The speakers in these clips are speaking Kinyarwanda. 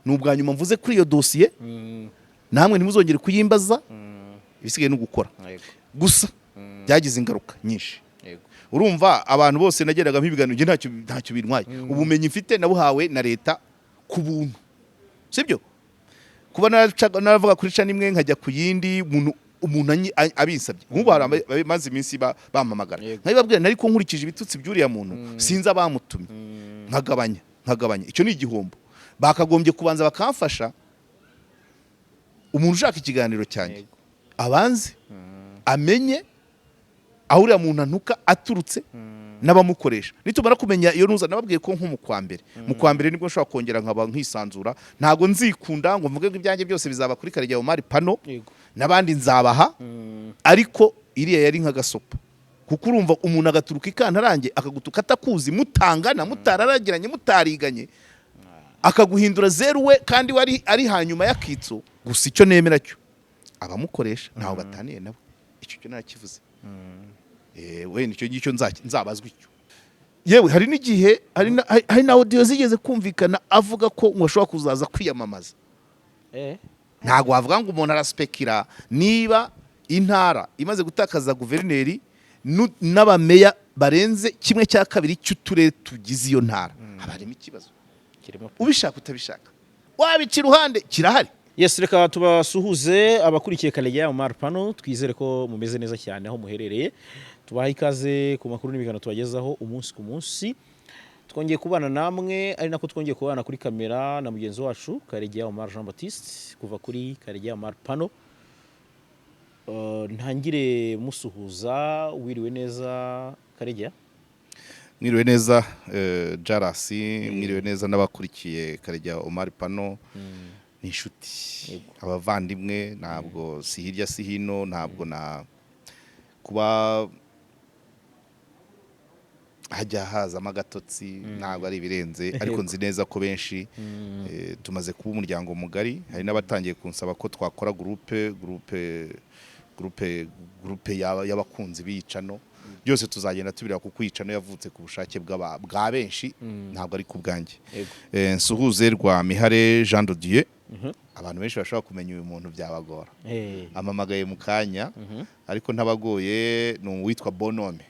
Ni ubwa nyuma mvuze kuri iyo dosiye. Namwe ntimuzongere kuyimbaza. Ibisigaye ni ugukora. Gusa byagize ingaruka nyinshi. Urumva, abantu bose nageraga ibiganiro, njye ntacyo bintwaye. Ubumenyi mfite nabuhawe na leta ku buntu, sibyo? Kuba naravuga kuri channel imwe nkajya ku yindi, umuntu abinsabye. Nk'ubu hari abamaze iminsi bampamagara, nkabibabwira, ariko nkurikije ibitutsi by'uriya muntu, sinzi abamutumye, nkagabanya. Icyo ni igihombo. Bakagombye kubanza bakamfasha. Umuntu ushaka ikiganiro cyanjye abanze amenye aho uriya muntu antuka aturutse n'abamukoresha. Nitumara kumenya iyo ntuza, nababwiye ko nko mu kwa mbere nibwo nshobora kongera nkaba nkisanzura. Ntabwo nzikunda ngo mvuge ngo ibyanjye byose bizaba kuri Karegeya Omar Pano. N'abandi nzabaha, ariko iriya yari nk'agasopo, kuko urumva umuntu agaturuka ikantarange akagutuka atakuzi, mutangana, mutararagiranye, mutariganye, akaguhindura zeru we, kandi wari ari hanyuma y'akitso. Gusa icyo nemera cyo, abamukoresha ntaho bataniye nabo. Icyo cyo narakivuze. Wenda icyo ngicyo nzabazwa icyo. Yewe, hari n'igihe hari na audio zigeze kumvikana avuga ko ngo ashobora kuzaza kwiyamamaza. Ntabwo wavuga ngo umuntu araspekira. Niba intara imaze gutakaza guverineri n'abameya barenze 1/2 cy'uturere tugize iyo ntara, haba harimo ikibazo. Kirimo. Ubishaka utabishaka, wabica iruhande, kirahari. Yes, reka tubasuhuze abakurikiye Karegeya Omar Pano. Twizere ko mumeze neza cyane aho muherereye. Tubaha ikaze ku makuru n'ibiganiro tubagezaho umunsi ku munsi. Twongeye kubana namwe, ari nako twongeye kubana kuri kamera na mugenzi wacu Karegeya Omar Jean Baptiste kuva kuri Karegeya Omar Pano. Ntangire musuhuza. Wiriwe neza, Karegeya? Mwiriwe neza, Jarasi. Mwiriwe neza n'abakurikiye Karegeya Omar Pano. Ni inshuti, abavandimwe. Ntabwo si hirya si hino, ntabwo na kuba hajya hazamo agatotsi, ntabwo ari ibirenze, ariko nzi neza ko benshi tumaze kuba umuryango mugari. Hari n'abatangiye kunsaba ko twakora groupe y'abakunzi b'iyi channel. Byose tuzagenda tubireba, kuko iyi channel yavutse ku bushake bwa benshi, ntabwo ari ku bwanjye. Nsuhuze rwa Mihare Jean de Dieu. Abantu benshi bashobora kumenya uyu muntu byabagora. Amamagaye mu kanya, ariko ntabagoye, ni uwitwa Bonome,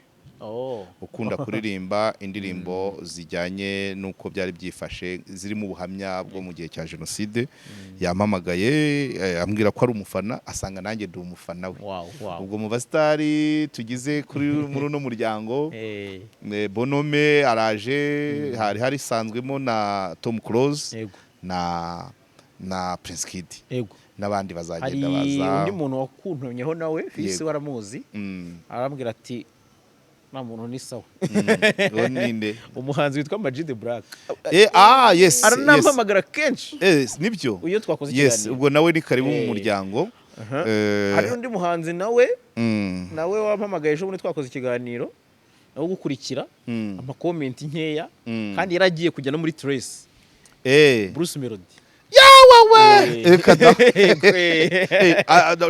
ukunda kuririmba indirimbo zijyanye n'uko byari byifashe, zirimo ubuhamya bwo mu gihe cya jenoside. Yampamagaye, ambwira ko ari umufana, asanga nanjye ndi umufana we. Ubwo mu basitari tugize kuri muri uno muryango, Bonome araje. Hari harisanzwemo na Tom Close na Prince Kid n'abandi Hari bazagenda baza. undi muntu wakuntumyeho nawe, Fils, waramuzi. Arambwira ati nta muntu ni sawa. Uwo ninde? Umuhanzi witwa Ama G The Black. Ah, yes. Aranampamagara kenshi Nibyo. iyo twakoze ikiganiro. Ubwo nawe ni karibu mu muryango. Hari undi muhanzi nawe nawe wampamagaye ejo bundi twakoze ikiganiro, nawe ugukurikira, ama comment nkeya, kandi yari agiye kujya no muri Trace. Bruce Melody. Yawawe! Reka da.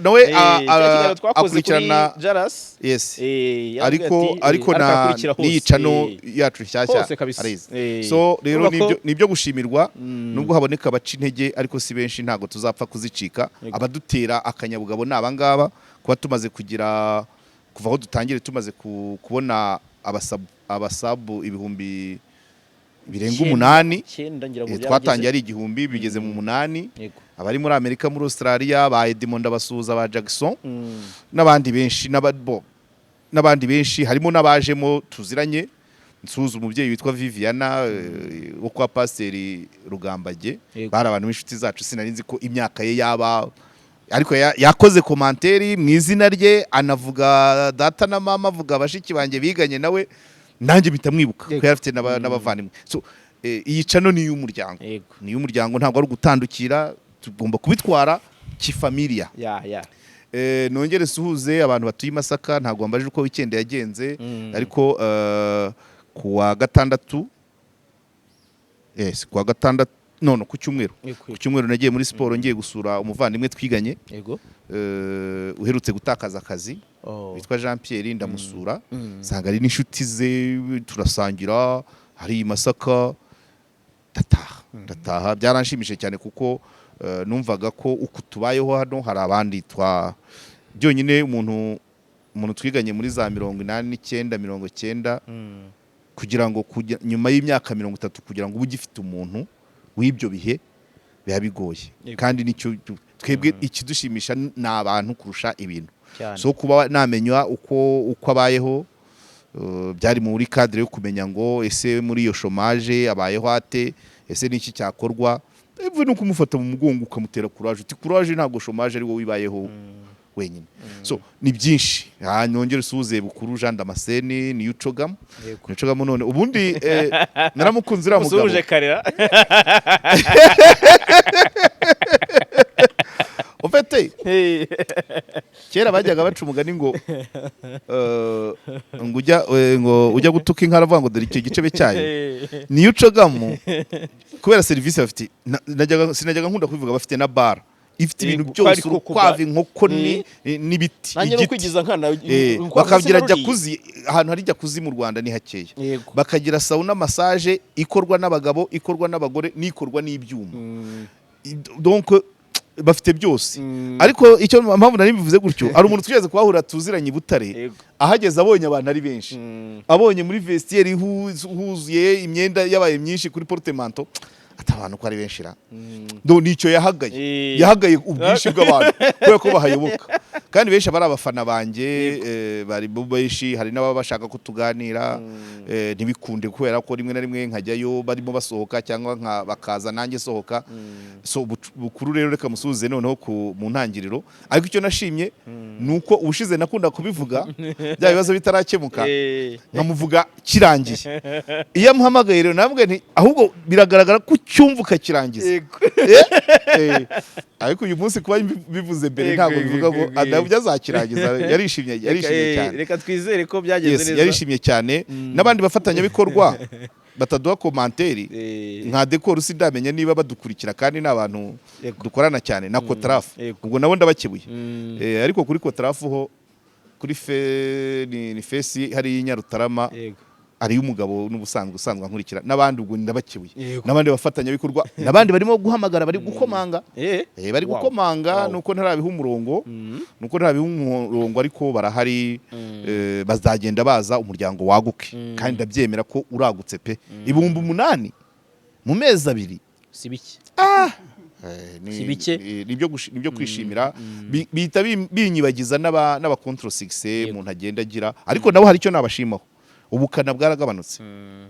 Nawe Cya kiganiro twakoze kuri akurikirana. Jaras. Yarambwiye Ariko ati, ariko na arakurikira hose. n'iyi channel yacu nshyashya Hose kabisa. arizi. So rero Urumva ko nibyo gushimirwa, nubwo haboneka abaca intege, ariko si benshi, ntabwo tuzapfa kuzicika. Abadutera akanyabugabo ni abangaba. Kuba tumaze kugira, kuva aho dutangire, tumaze kubona abasabu ibihumbi birenga 9, 8. 9 ngira ngo byarageze. Twatangiye ari 1000, bigeze mu 8. Abari muri Amerika, muri Australia, ba Edmond abasuhuza, ba Jackson n'abandi benshi, n'abandi benshi, harimo n'abajemo tuziranye. Nsuhuza umubyeyi witwa Viviana, wo kwa Pasiteri Rugambage. Bari abantu b'inshuti zacu. Sinari nzi ko imyaka ye yaba, ariko yakoze commentaire mu izina rye, anavuga data na mama, avuga bashiki banjye biganye nawe, nanjye mpita mwibuka ko yari afite n'abavandimwe. So iyi channel ni iy'umuryango. Ni iy'umuryango, ntabwo ari ugutandukira, tugomba kubitwara kifamiliya. Ya ya Nongere nsuhuze abantu batuye i Masaka. Ntabwo wambajije uko weekend yagenze, ariko ku wa gatandatu, yes, ku wa gatandatu, no ku cyumweru, ku cyumweru nagiye muri siporo, ngiye gusura umuvandimwe twiganye, uherutse gutakaza akazi, witwa Jean Pierre. Ndamusura, nsanga ari n'inshuti ze, turasangira hari i Masaka. Ndataha, byaranshimishije cyane kuko numvaga ko uku tubayeho hano hari abandi twa byonyine, umuntu twiganye muri za 89, 90, kugira ngo nyuma y'imyaka 30 kugira ngo ube ugifite umuntu w'ibyo bihe biba bigoye. Kandi nicyo twebwe ikidushimisha ni abantu kurusha ibintu. So kuba namenya uko abayeho, byari muri cadre yo kumenya ngo ese muri iyo chômage abayeho ate, ese niki cyakorwa. Even no kumufata mu mugongo ukamutera courage, uti courage, ntabwo chômage ari wowe wibayeho wenyine. So ni byinshi. Nongere usuhuze Bukuru Jean Damascene, niyo ucogamo. Ucogamo none ubundi naramukunze uriya mugabo. Usuhuje Karera. Ufite kera bajyaga baca umugani ngo ngo ujya gutuka inka aravuga ngo dore icyo gicebe cyayo. Niyo ucogamo kubera serivisi bafite, sinajyaga nkunda kubivuga, bafite na bar ifite ibintu byose, ariko urukwavu, inkoko n'ibiti, Nanjye no igiti. kwigiza nkana. Urukwavu Bakagira sinaruriye. Jacuzzi, ahantu hari jacuzzi mu Rwanda ni hakeya. Bakagira sauna massage ikorwa n'abagabo, ikorwa n'abagore n'ikorwa n'ibyuma. Donc bafite byose. Ariko icyo mpamvu nari mbivuze gutyo, hari umuntu twigeze kuhahurira tuziranye i Butare, ahageze abonye abantu ari benshi, abonye muri vestiaire huzuye imyenda yabaye myinshi kuri portemanteau, ati abantu ko ari benshi ra? Do nicyo yahagaye. Yahagaye ubwinshi bw'abantu kubera ko bahayoboka kandi benshi aba ari abafana banjye, bari bo benshi. Hari n'ababa bashaka ko tuganira, ntibikunde kubera ko rimwe na rimwe nkajyayo barimo basohoka cyangwa bakaza nanjye sohoka. So Bukuru rero reka musuhuze noneho mu ntangiriro. Ariko icyo nashimye ni uko ubushize nakunda kubivuga bya bibazo bitarakemuka, nkamuvuga kirangiye. Iyo amuhamagaye rero nabwo nti ahubwo biragaragara ko ucyumva ukakirangiza. Ariko uyu munsi kuba bivuze mbere ntabwo bivuga ngo nabyo azakirangiza. Yarishimye, yarishimye cyane. Reka twizere ko byagenze neza. Yarishimye cyane. N'abandi bafatanyabikorwa bataduha commentaire, nka Dekoro, sindamenya niba badukurikira kandi ni abantu dukorana cyane, na Kotrafu. Ubwo nabo ndabakebuye. Ariko kuri Kotrafu ho kuri fe ni fesi hari Nyarutarama, hariyo umugabo n'ubusanzwe usanzwe ankurikira n'abandi, ubwo ndabakebuye. N'abandi bafatanyabikorwa n'abandi barimo guhamagara, bari gukomanga. Bari gukomanga. Nuko ntarabiha umurongo, nuko ntarabiha umurongo, ariko barahari. Bazagenda baza umuryango waguke. Kandi ndabyemera ko uragutse pe, 8000 mu mezi 2. Si bike. Ni Si bike. Ni ibyo kwishimira. Bihita binyibagiza n'aba contre succès umuntu agenda agira, ariko nabo hari icyo nabashimaho: ubukana bwaragabanutse,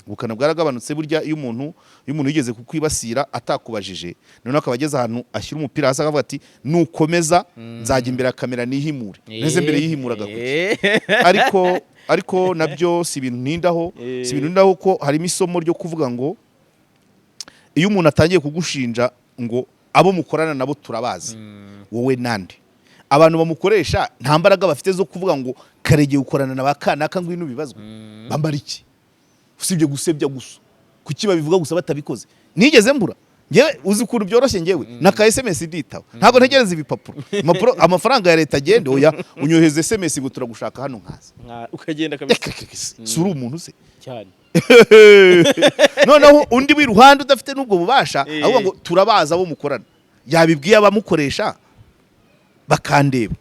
ubukana bwaragabanutse. Burya iyo umuntu yigeze kukwibasira atakubajije, noneho akaba ageze ahantu ashyira umupira hasi akavuga ati nukomeza nzajya imbere ya kamera nihimure neze, mbere yihimuraga kuki? Ariko nabyo si ibintu ntindaho, si ibintu ntindaho, ko harimo isomo ryo kuvuga ngo iyo umuntu atangiye kugushinja ngo abo mukorana nabo turabazi, wowe nande? Abantu bamukoresha nta mbaraga bafite zo kuvuga ngo Karegeye ukorana na ba kanaka, ngwino ubibazwe. Bambara iki usibye gusebya gusa? Kuki babivuga gusa batabikoze? Nigeze mbura ngewe? Uzi ukuntu byoroshye? Ngewe na ka SMS nditaba, ntabwo ntegereza ibipapuro, impapuro, amafaranga ya leta agende. Oya, unyoheza SMS ngo turagushaka hano, nkaza. Ukagenda kabisa. Reka, reka, si uri umuntu se? Cyane. Noneho undi w'iruhande udafite n'ubwo bubasha avuga ngo turabaza abo mukorana, yabibwiye abamukoresha bakandeba,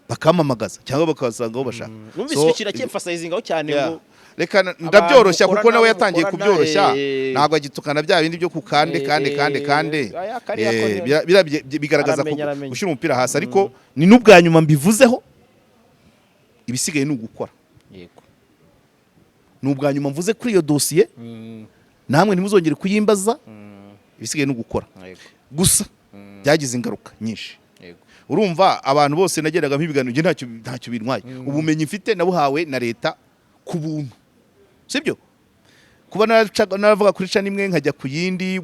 bakampamagaza cyangwa bakabasanga aho bashaka. Numvise So, icyo kintu acyemphasizingaho cyane yeah. ngo Reka ndabyoroshya kuko mukorana, nawe yatangiye mukorana, kubyoroshya. Ntabwo agitukana bya bindi byo ku kande kande kande kande. Aya, kariya ko Biriya bigaragaza ko Aramenya, aramenya. gushyira umupira hasi, ariko ni n'ubwa nyuma mbivuzeho, ibisigaye ni ugukora. Ni ubwa nyuma mvuze kuri iyo dosiye. Namwe ntimuzongere kuyimbaza. Ibisigaye ni ugukora. Gusa byagize ingaruka nyinshi. Urumva abantu bose nagendaga ibiganiro, njye ntacyo bintwaye. Ubumenyi mfite nabuhawe na leta ku buntu, sibyo? Kuba naravuga kuri channel imwe nkajya ku yindi,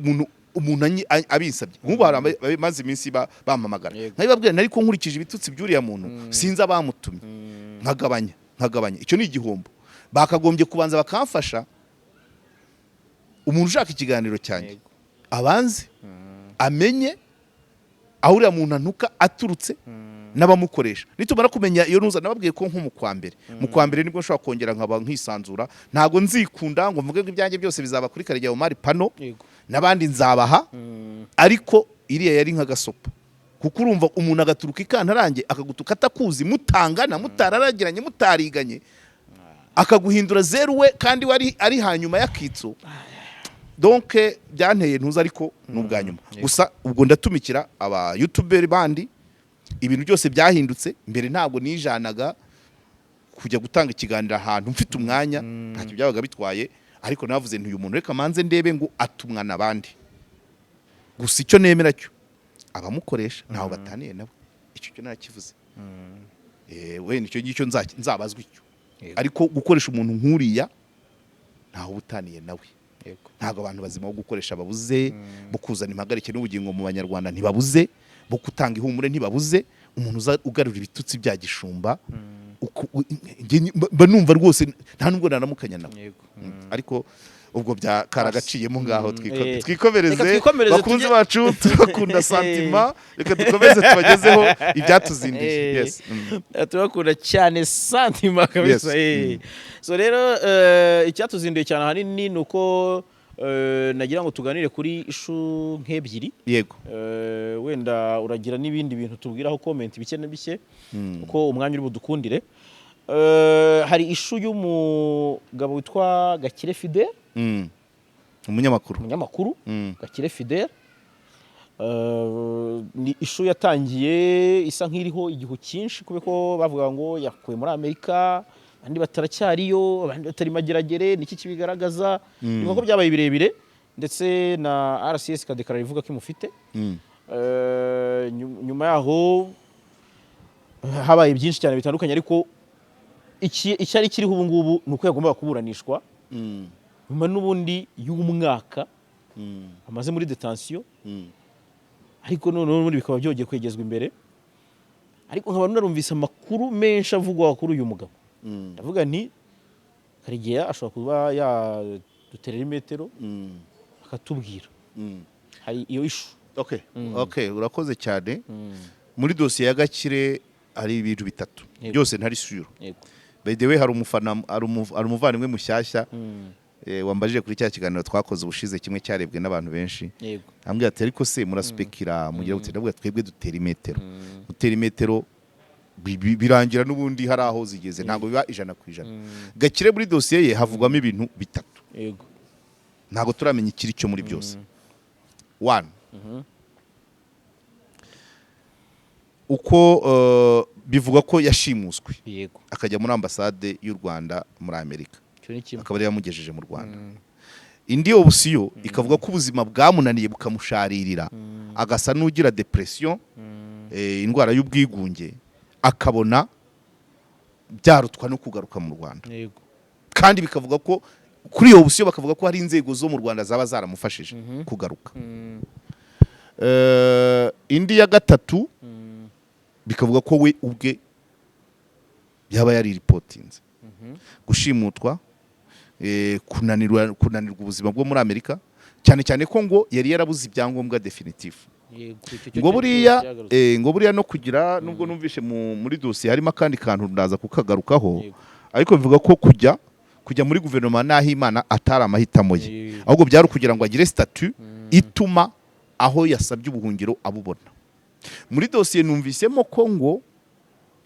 umuntu abinsabye, nk'ubu hari abamaze iminsi bampamagara, nkabibabwira ariko nkurikije ibitutsi by'uriya muntu sinzi abamutumye, nkagabanya. Icyo ni igihombo. Bakagombye kubanza bakamfasha. Umuntu ushaka ikiganiro cyanjye abanze amenye aho uriya muntu antuka aturutse n'abamukoresha. Nitumara kumenya iyo nuza, nababwiye ko nko mu kwa mbere nibwo nshobora kongera nkaba nkisanzura. Ntabwo nzikunda ngo mvuge ngo ibyanjye byose bizaba kuri Karegeya Omar Pano. N'abandi nzabaha, ariko iriya yari nk'agasopo, kuko urumva umuntu agaturuka ikantarange akagutuka atakuzi, mutangana, mutararagiranye, mutariganye, akaguhindura zeru we kandi we ari hanyuma y'akitso. Donc byanteye ntuza, ariko ni ubwa nyuma gusa. Ubwo ndatumikira aba youtuberi bandi. Ibintu byose byahindutse. Mbere ntabwo nijanaga kujya gutanga ikiganiro ahantu mfite umwanya, ntacyo byabaga bitwaye, ariko navuze nti: "Uyu muntu reka manze ndebe ngo atumwa n'abandi." Gusa icyo nemera cyo, abamukoresha ntaho bataniye nabo, icyo cyo narakivuze. Wenda icyo ngicyo nzabazwa icyo. Ariko gukoresha umuntu nk'uriya, ntaho uba utaniye nawe. Ntabwo abantu bazima bo gukoresha babuze, bo kuzana impagarike n'ubugingo mu Banyarwanda ntibabuze, bo gutanga ihumure ntibabuze. Umuntu uza ugarura ibitutsi bya gishumba, njye mba numva rwose nta nubwo naramukanya nawe. Ariko ubwo bya karagaciyemo ngaho. Twikomereze. Reka twikomereze. Bakunzi bacu, turakunda santima. Reka dukomeze tubagezeho ibyatuzindiye. Yes. Turakunda cyane santima kabisa. Yes. So rero icyatuzinduye cyane ahanini ni uko nagira ngo tuganire kuri issue nk'ebyiri. Wenda uragira n'ibindi bintu tubwiraho, comment bike na bike, kuko umwanya uri budukundire. Hari issue y'umugabo witwa Gakire Fidel. Umunyamakuru. Umunyamakuru Gakire Fidel. Ni issue yatangiye isa nk'iriho igihu cyinshi, kubera ko bavuga ngo yakuwe muri Amerika, abandi bataracyariyo, abandi batari Mageragere. Niki kibigaragaza? Ni ko byabaye birebire, ndetse na RCS ikadekarara ivuga ko imufite. Nyuma yaho habaye byinshi cyane bitandukanye, ariko icyari kiriho ubu ngubu ni uko yagombaga kuburanishwa nyuma n'ubundi y'umwaka amaze muri detention. Ariko noneho n'ubundi bikaba byongeye kwegezwa imbere. Ariko nkaba narumvise amakuru menshi avugwa kuri uyu mugabo. Ndavuga nti Karegeya ashobora kuba yaduterera imetero akatubwira. Hari iyo issue. Okay, urakoze cyane. Muri dosiye ya Gakire hari ibintu bitatu byose ntari sure. By the way, hari umufana, hari umuvandimwe mushyashya wambajije kuri cya kiganiro twakoze ubushize, kimwe cyarebwe n'abantu benshi. Ambwira ati: "Ariko se muraspekira mugira gute?" Ndavuga: "Twebwe dutera imetero." Gutera imetero birangira n'ubundi hari aho zigeze, ntabwo biba 100%. Gakire, muri dosiye ye havugwamo ibintu bitatu. Ntabwo turamenya ikiri cyo muri byose. One, uko bivugwa ko yashimuswe akajya muri ambasade y'u Rwanda muri Amerika, Icyo ni kimwe. akaba ariyo yamugejeje mu Rwanda. Indi option ikavuga ko ubuzima bwamunaniye, bukamusharirira, agasa n'ugira depression, indwara y'ubwigunge, akabona byarutwa no kugaruka mu Rwanda. Kandi bikavuga ko kuri iyo option, bakavuga ko hari inzego zo mu Rwanda zaba zaramufashije kugaruka. Indi ya gatatu, bikavuga ko we ubwe yaba yariripotinze gushimutwa, kunanirwa ubuzima bwo muri Amerika, cyane cyane ko ngo yari yarabuze ibyangombwa definitif. Yego, icyo cyo Ngo buriya cyagarutse. Ngo buriya no kugira nubwo numvishe muri dosiye harimo akandi kantu, ndaza kukagarukaho. Ariko bivuga ko kujya muri guverinoma Nahimana atari amahitamo ye, ahubwo byari ukugira ngo agire statut ituma aho yasabye ubuhungiro abubona. Muri dosiye numvisemo ko ngo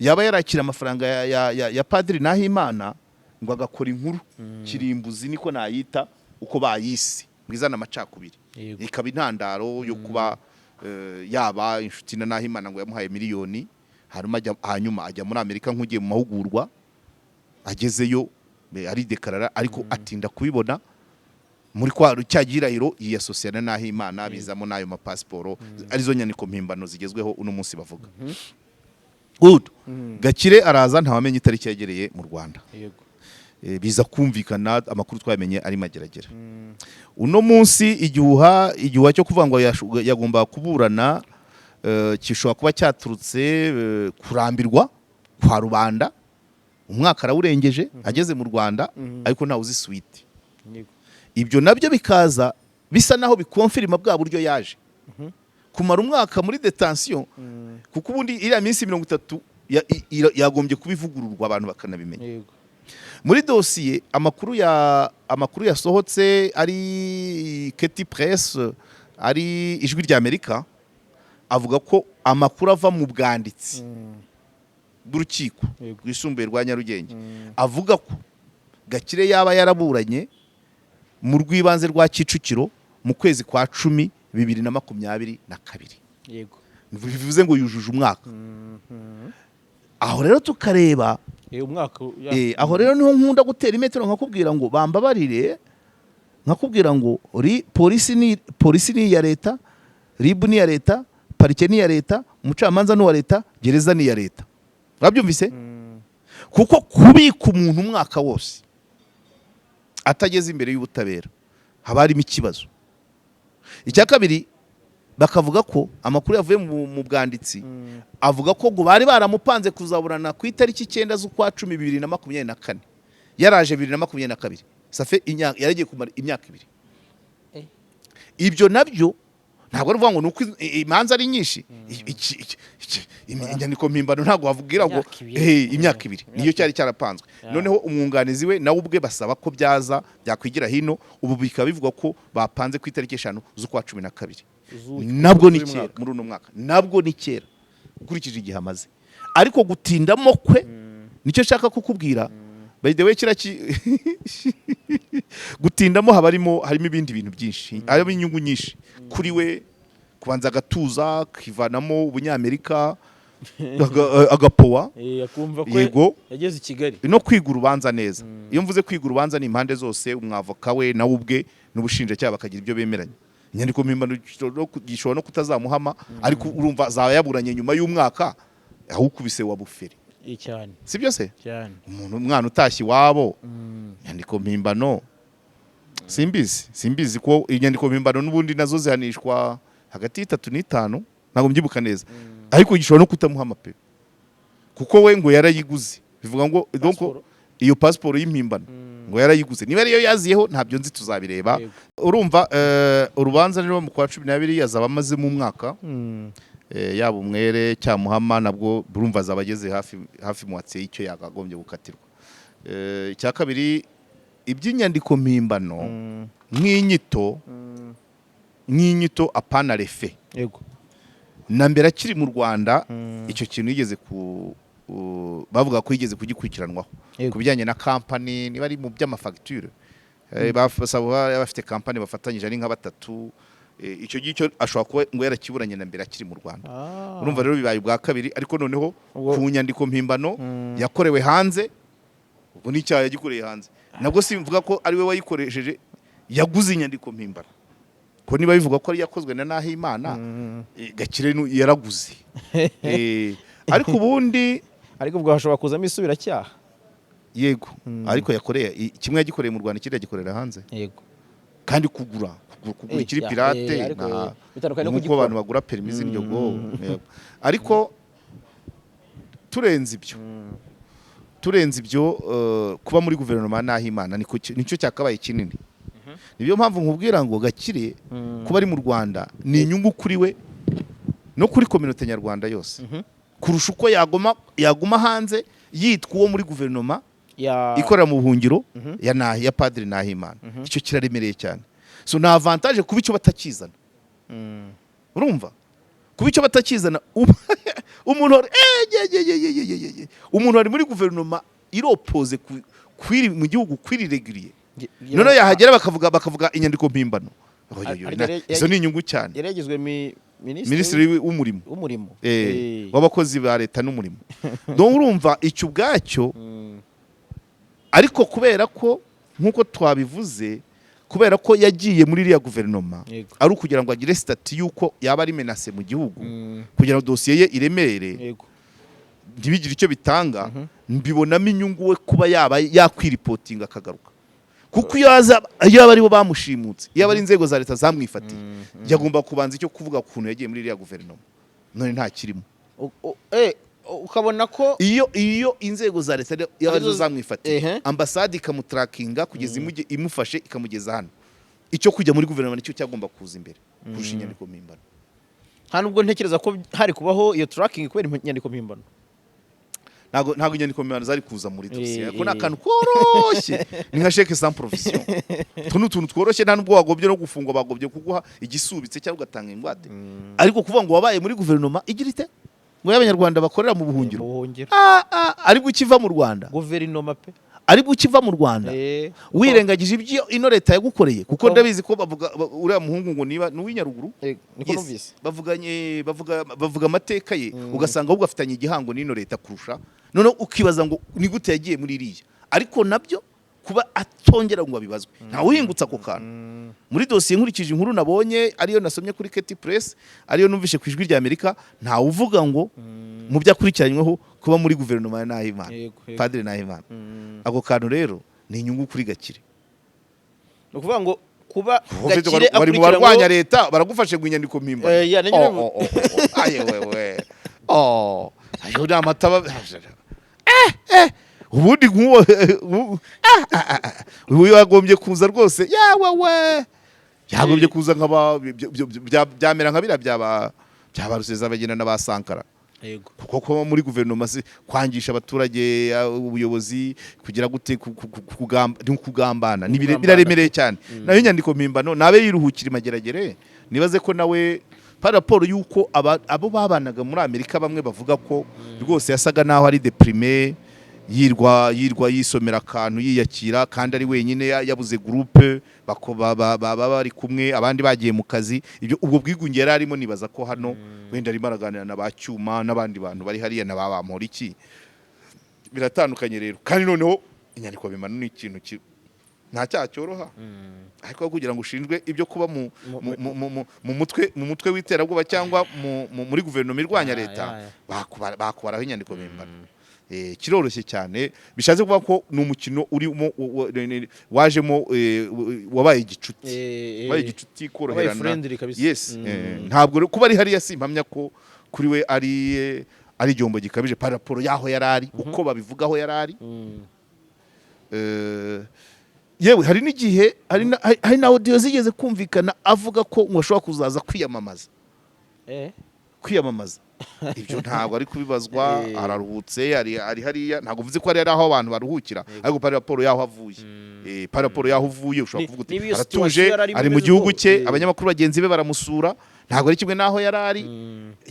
yaba yarakira amafaranga ya Padiri Nahimana, ngo agakora inkuru kirimbuzi, niko nayita, uko bayise ngo izana amacakubiri, ikaba intandaro yo kuba yaba inshuti na Nahimana. Ngo yamuhaye miliyoni, hanyuma ajya muri Amerika nk'ugiye mu mahugurwa. Agezeyo aridekarara, ariko atinda kubibona. Muri kwa cya gihirahiro yiyasosiya na Nahimana, bizamo n'ayo mapasiporo, arizo nyandiko mpimbano zigezweho uno munsi bavuga. Good. Gakire araza, ntawamenya itariki yegereye mu Rwanda. Biza kumvikana, amakuru twamenye ari Mageragere. Uno munsi igihuha cyo kuvuga ngo yagombaga kuburana gishobora kuba cyaturutse kurambirwa kwa rubanda. Umwaka arawurengeje ageze mu Rwanda, ariko ntawe uzi suite. Ibyo nabyo bikaza bisa naho bikonfirima bwa buryo yaje kumara umwaka muri detention, kuko ubundi iriya minsi 30 yagombye kuba ivugururwa, abantu bakanabimenya. Muri dosiye, amakuru yasohotse, ari KT Press, ari Ijwi rya Amerika, avuga ko amakuru ava mu bwanditsi bw'urukiko rwisumbuye rwa Nyarugenge avuga ko Gakire yaba yaraburanye mu rw'ibanze rwa Kicukiro mu kwezi kwa 10 2022. Bivuze ngo yujuje umwaka. Aho rero tukareba Umwaka Aho rero niho nkunda gutera imetero, nkakubwira ngo bambabarire, nkakubwira ngo polisi ni iya leta, RIB ni iya leta, parike ni iya leta, umucamanza ni uwa leta, gereza ni iya leta. Urabyumvise? Kuko kubika umuntu umwaka wose atageze imbere y'ubutabera haba harimo ikibazo. Icya kabiri, bakavuga ko amakuru yavuye mu bwanditsi avuga ko ngo bari baramupanze kuzaburana ku itariki 9 z'ukwa 10 2024, yaraje 2022, ça fait yaragiye kumara imyaka 2. Ibyo nabyo ntabwo ari ukuvuga ngo ni uko imanza ari nyinshi. Inyandiko mpimbano ntabwo wavugira ngo Imyaka 2. Imyaka 2 niyo cyari cyarapanzwe. Noneho umwunganizi we nawe ubwe basaba ko byaza byakwigira hino. Ubu bikaba bivugwa ko bapanze ku itariki 5 z'ukwa 12. Nabwo ni Z'uyu kera. mwaka. Muri uno mwaka nabwo ni kera ukurikije igihe amaze, ariko gutindamo kwe nicyo nshaka kukubwira. By the way, kiriya gutindamo haba harimo ibindi bintu byinshi, harimo inyungu nyinshi kuri we, kubanza agatuza, akivanamo ubunyamerika, agapowa. Akumva ko yageze i Kigali. No kwiga urubanza neza. Iyo mvuze kwiga urubanza ni impande zose, umwavoka we nawe ubwe n'ubushinjacyaha bakagira ibyo bemeranya. Inyandiko mpimbano gishobora no kutazamuhama, ariko urumva azaba yaburanye nyuma y'umwaka awukubise wa bufere. Cyane. Si byo se? Cyane. Umuntu, umwana utashye iwabo, inyandiko mpimbano, simbizi ko inyandiko mpimbano n'ubundi nazo zihanishwa hagati y'3 n'5, ntabwo mbyibuka neza, ariko gishobora no kutamuhama pe, kuko we ngo yarayiguze. Bivuga ngo donc Pasiporo. iyo pasiporo y'impimbano ngo yarayiguze, niba ariyo yaziyeho ntabyo nzi, tuzabireba. Urumva, urubanza niba mu kwa 12 azaba amazemo umwaka, yaba umwere cyamuhama nabwo burumva azaba ageze hafi hafi moitié y'icyo yakagombye gukatirwa. Icya kabiri, iby'inyandiko mpimbano nk'inyito, apana refe. Na mbere akiri mu Rwanda, icyo kintu yigeze ku bavuga ko yigeze kugikurikiranwaho ku bijyanye na kampani, niba ari mu by'amafagitire. Basaba bafite kampani bafatanyije ari nka batatu. Icyo ngicyo ashobora kuba ngo yarakiburanye na mbere akiri mu Rwanda. Urumva rero bibaye ubwa kabiri, ariko noneho ku nyandiko mpimbano yakorewe hanze, ubwo n'icyaha yagikoreye hanze. Nabwo simvuga ko ari we wayikoresheje, yaguze inyandiko mpimbano, ko niba bivuga ko ari yakozwe na Nahimana, Gakire yaraguze. Ariko ubundi Ariko ubwo hashobora kuzamo isubiracyaha. Yego, ariko yakoreye kimwe yagikoreye mu Rwanda, ikindi yagikorera hanze. Kandi kugura ikiri pirate Ariko, bitandukanye no nk'uko kugikora. abantu bagura permis z'iryogo. Yego. Ariko turenze ibyo, kuba muri guverinoma ya Nahimana nicyo cyakabaye kinini. Niyo mpamvu nkubwira ngo Gakire kuba ari mu Rwanda ni inyungu kuri we no kuri communauté nyarwanda yose, kurusha uko yaguma hanze yitwa uwo muri guverinoma ikorera mu buhungiro ya Padiri Nahimana. Icyo kiraremereye cyane. So ni avantage kuba icyo batakizana. Urumva, kuba icyo batakizana, umuntu wari ye, ye, ye, ye, ye, ye, ye. Umuntu wari muri guverinoma iropoze kwiri mu gihugu kwiri régulier, noneho yahagera bakavuga inyandiko mpimbano. Oyo, oyo, Ariko izo ni inyungu cyane. Yari yagizwe minisitiri Minisitiri w'umurimo. W'umurimo. W'abakozi ba leta n'umurimo. Donc urumva icyo ubwacyo, ariko kubera ko nk'uko twabivuze, kubera ko yagiye muri iriya guverinoma ari ukugira ngo agire statut y'uko yaba ari menacé mu gihugu, kugira ngo dosiye ye iremere, ntibigire icyo bitanga. Mbibonamo inyungu we kuba yaba yakwiripotinga akagaruka, kuko iyo aza, iyo aba aribo bamushimutse, iyo aba ari inzego za leta zamwifatiye, yagomba kubanza icyo kuvuga ukuntu yagiye muri iriya guverinoma, none nta kirimo. Ukabona ko Iyo inzego za leta iyo arizo zamwifatiye, ambasade ikamutarakinga kugeza imufashe ikamugeza hano, icyo kujya muri guverinoma nicyo cyagomba kuza imbere kurusha inyandiko mpimbano. Nta nubwo ntekereza ko hari kubaho iyo tracking kubera inyandiko mpimbano. Ntabwo inyandiko mpimbano zari kuza muri dosiye, Eh, ko ni eh. akantu koroshye, ni nka chèque sans provision. Utu ni utuntu tworoshye, nta nubwo wagobye no gufungwa, bagobye kuguha igisubitse cyangwa ugatanga ingwate. Ariko kuvuga ngo wabaye muri guverinoma igira ite, ngo y'Abanyarwanda bakorera mu buhungiro, Mu buhungiro. Ah, ah, aribwo ukiva mu Rwanda. Guverinoma pe. Aribwo ukiva mu Rwanda, wirengagije ibyo ino leta yagukoreye, kuko ndabizi ko bavuga uriya muhungu ngo niba ni uw'inyaruguru. Niko Yes. numvise. Bavuganye, bavuga amateka ye, ugasanga ahubwo afitanye igihango n'ino leta kurusha. Noneho ukibaza ngo ni gute yagiye muri iriya, ariko nabyo kuba atongera ngo abibazwe, ntawe uhingutse ako kantu muri dosiye. Nkurikije inkuru nabonye, ariyo nasomye kuri KT Press, ariyo numvishe ku Ijwi rya Amerika, ntawe uvuga ngo mu byo akurikiranyweho kuba muri guverinoma ya Nahimana, Yego, yego. Padiri Nahimana. Ako kantu rero ni inyungu kuri Gakire. Ni ukuvuga ngo kuba Ufite Gakire wari mu barwanya akurikiranweho leta, baragufashe ngo inyandiko mpimbano. Ya, nanjye Oh, oh, oh, oh. Aye wewe, oh, ayo ni amataba. Ubundi nk'uwo ah, ah, ah, uyu yagombye kuza rwose, yawe we, yagombye kuza nk'aba byamera nka biriya byaba Rusesabagina na ba Sankara. Kuko kuba muri guverinoma si kwangisha abaturage ubuyobozi, kugira gute, ni ukugambana, ni Kugambana. biraremereye cyane. Nayo inyandiko mpimbano nabe yiruhukira imageragere. Nibaze ko nawe par rapport y'uko abo babanaga muri Amerika bamwe bavuga ko rwose yasaga naho ari déprimé, yirwa yisomera akantu, yiyakira, kandi ari wenyine, yabuze groupe baba bari kumwe, abandi bagiye mu kazi. Ibyo ubwo bwigunge yari arimo, nibaza ko hano wenda arimo araganira na ba Cyuma n'abandi bantu bari hariya na ba Bamporiki. Biratandukanye rero. Kandi noneho inyandiko mpimbano ni ikintu nta cyaha cyoroha, ariko kugira ngo ushinjwe ibyo kuba mu mutwe w'iterabwoba cyangwa muri guverinoma irwanya leta, bakubaraho inyandiko mpimbano. Kiroroshye cyane. Bishatse kuvuga ko ni umukino urimo wajemo, wabaye igicuti, wabaye igicuti, koroherana. Wabaye friendly kabisa. Yes. Ntabwo rero kuba ari hariya simpamya ko kuri we ari igihombo gikabije par rapport y'aho yari ari, uko babivugaho yari ari. Yewe, hari n'igihe hari na audio zigeze kumvikana avuga ko ngo ashobora kuzaza kwiyamamaza. Kwiyamamaza ibyo ntabwo ari kubibazwa. Araruhutse, ari hariya. Ntabwo mvuze ko ari aho abantu baruhukira, ariko par rapport y'aho avuye, par rapport y'aho uvuye, ushobora kuvuga uti Niba iyo aratuje, situation yari arimo ari mu imeze gihugu uko, cye, abanyamakuru bagenzi be baramusura, ntabwo ari kimwe n'aho yari ari,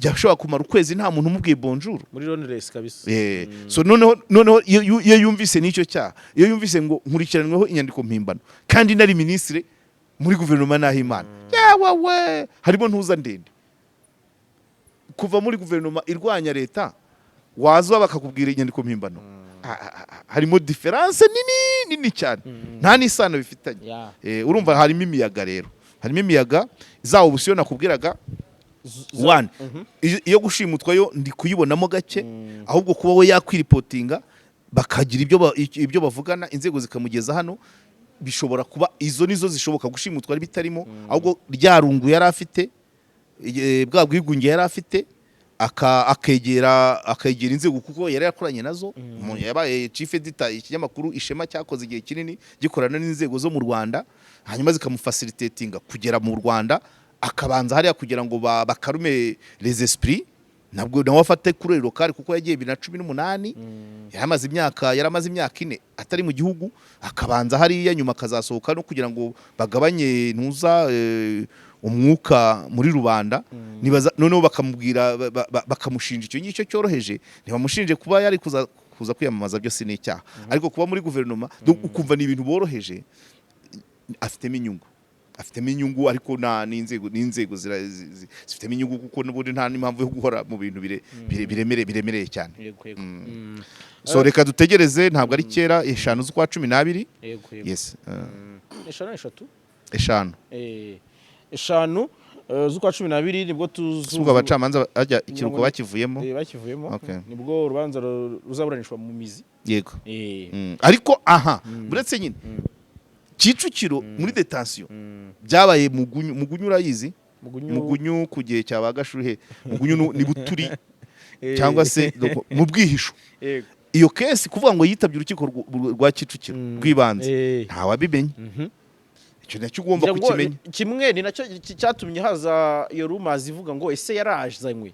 yashobora kumara ukwezi nta muntu umubwiye bonjour. Muri Londres kabisa. So noneho iyo yumvise n'icyo cyaha, iyo yumvise ngo nkurikiranweho inyandiko mpimbano kandi nari minisitiri muri guverinoma Nahimana, yewe we, harimo ntuza ndende. Kuva muri guverinoma irwanya leta, waza bakakubwira inyandiko mpimbano, harimo différence nini nini cyane, nta n'isano bifitanye. Urumva harimo imiyaga rero, harimo imiyaga za option nakubwiraga. One, iyo gushimutwa yo ndi kuyibonamo gake, ahubwo kuba we yakwiripotinga, bakagira ibyo bavugana, inzego zikamugeza hano, bishobora kuba izo nizo zishoboka. Gushimutwa ari bitarimo, ahubwo rya rungu yari afite, bwa bwigunge yari afite, akegera inzego, kuko yari yakoranye nazo. Umuntu yabaye chief editor ikinyamakuru Ishema cyakoze igihe kinini gikorana n'inzego zo mu Rwanda, hanyuma zikamufacilitatinga kugera mu Rwanda, akabanza hariya kugira ngo bacalme les esprits, nabwo nawe afate kuri local, kuko yagiye 2018, yaramaze imyaka 4 atari mu gihugu, akabanza hariya, nyuma akazasohoka, no kugira ngo bagabanye ntuza umwuka muri rubanda. Nibaza noneho bakamubwira bakamushinja icyo ngicyo cyoroheje. Ntibamushinje kuba yari kuza kwiyamamaza, byose ni icyaha, ariko kuba muri guverinoma, donc ukumva ni ibintu boroheje. Afitemo inyungu, ariko nta n'inzego zifitemo inyungu, kuko n'ubundi nta n'impamvu yo guhora mu bintu biremereye cyane. yego yego So reka dutegereze, ntabwo ari kera, 5 z'ukwa 12. yego yego Yes. 5, 3. 5. 5 z'ukwa 12 nibwo Si ubwo abacamanza bajya ikiruhuko bakivuyemo? Bakivuyemo. Okay. Nibwo urubanza ruzaburanishwa mu mizi. Yego. Ariko aha uretse nyine Kicukiro muri détention byabaye Mugunyu. Mugunyu urayizi? Mugunyu. Mugunyu ku gihe cya ba Gashuhe. Mugunyu ni Buturi cyangwa se donc mu bwihisho. Iyo case kuvuga ngo yitabye urukiko rwa Kicukiro rw'ibanze, ntawabimenye. Icyo nacyo ugomba Ngira ngo kukimenya. Kimwe ni nacyo cyatumye haza iyo rumors ivuga ngo ese yarazanywe,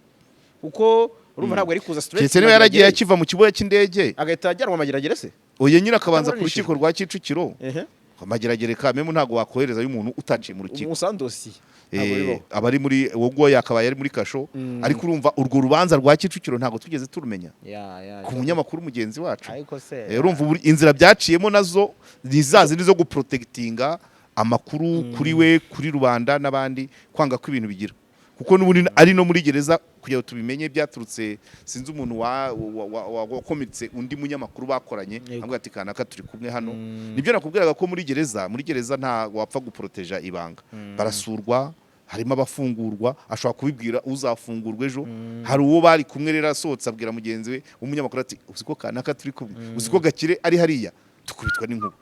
kuko Urumva ntabwo ari kuza straight. Keretse niba yaragiye akiva mu kibuga cy'indege. Agahita ajyanwa Mageragere se? Oya nyine, akabanza ku Ataburanishijwe. rukiko rwa Kicukiro. Mageragere kamemu ntabwo wakoherezayo umuntu utaciye mu rukiko. Umusandosi ntabwo bibaho. Aba ari muri uwo nguwo yakabaye ari muri kasho, ariko urumva urwo rubanza rwa Kicukiro ntabwo tugeze turumenya ku munyamakuru mugenzi wacu. Ariko se Urumva inzira byaciyemo nazo ni za zindi zo guprotectinga amakuru kuri we, kuri rubanda n'abandi, kwanga ko ibintu bigira, kuko n'ubundi ari no muri gereza kugira ngo tubimenye byaturutse, sinzi umuntu wakomeretse undi munyamakuru bakoranye, avuga ati: "Kanaka turi kumwe hano." Nibyo nakubwiraga ko muri gereza nta wapfa guproteja ibanga. Barasurwa, harimo abafungurwa, ashobora kubibwira uzafungurwa ejo. Hari uwo bari kumwe rero asohotse abwira mugenzi we w'umunyamakuru ati: "Uzi ko kanaka turi kumwe? Uzi ko Gakire ari hariya?" Tukubitwa n'inkuba,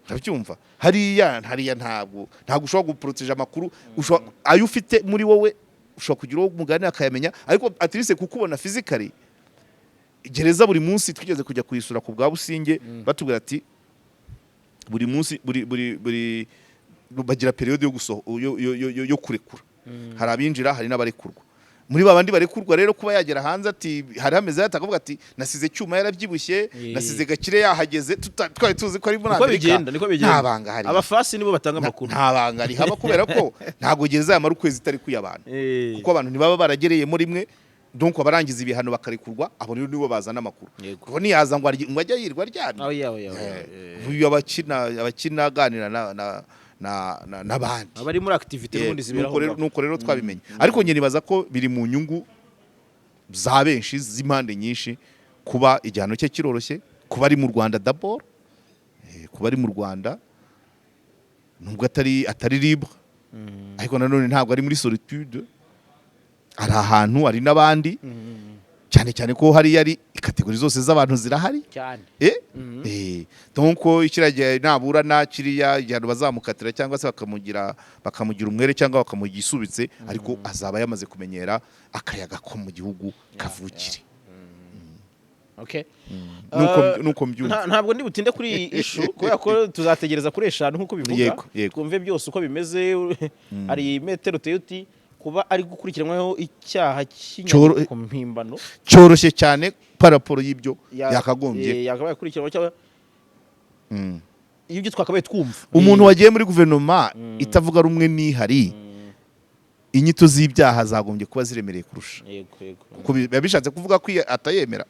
urabyumva? Hariya ntabwo ushobora guproteja amakuru. Ayo ufite muri wowe ushobora kugira uwo muganira akayamenya, ariko at least kukubona physically, gereza buri munsi twigeze kujya kuyisura ku bwa Businge, batubwira ati buri munsi buri bagira période yo gusoho yo kurekura. Hari abinjira, hari n'abarekurwa. Muri ba bandi barekurwa rero, kuba yagera hanze ati hari hameze hate, akavuga ati: "Nasize Cyuma yarabyibushye, nasize Gakire yahageze, twari tuzi ko ari muri Niko Amerika." bigenda, niko bigenda. Nta banga hari. Abafasi nibo batanga amakuru. Nta banga rihaba kubera ko ntabwo gereza yamara ukwezi itari abantu, kuko abantu ntibaba baragereyemo rimwe. Donc abarangiza ibihano bakarekurwa, abo rero nibo bazana amakuru. Kuko ntiyaza ngo ajye yirirwa aryamye. Oya, oya, oya. Uyu abakina aganira n'abandi. Abari muri activity n'ubundi zibera Nuko aho rero ngaho. Nuko rero twabimenye, ariko njye nibaza ko biri mu nyungu za benshi, z'impande nyinshi, kuba igihano cye kiroroshye, kuba ari mu Rwanda d'abord, kuba ari mu Rwanda nubwo atari libre, ariko nanone ntabwo ari muri solitude, ari ahantu hari n'abandi, cyane cyane ko hariya ari catégories zose z'abantu zirahari. Cyane. Donc kiriya gihe naburana kiriya igihano bazamukatira cyangwa se bakamugira umwere cyangwa bakamugira isubitse, ariko azaba yamaze kumenyera akayaga ko mu gihugu kavukire. Nuko nuko mbyumva. Ntabwo ndi butinde kuri iyi issue kubera ko tuzategereza kuri 5 nk'uko bivuga, Yego, yego. twumve byose uko bimeze. Hari metero uteye uti kuba ari gukurikiranwaho icyaha cy'inyandiko mpimbano Cyoroshye cyane par rapport y'ibyo yakagombye. Yakabaye akurikiranwaho cyangwa ibyo twakabaye twumva. Umuntu wagiye muri guverinoma itavuga rumwe n'ihari, inyito z'ibyaha zagombye kuba ziremereye kurusha, yego yego kuko biba bishatse kuvuga ko iyo atayemera,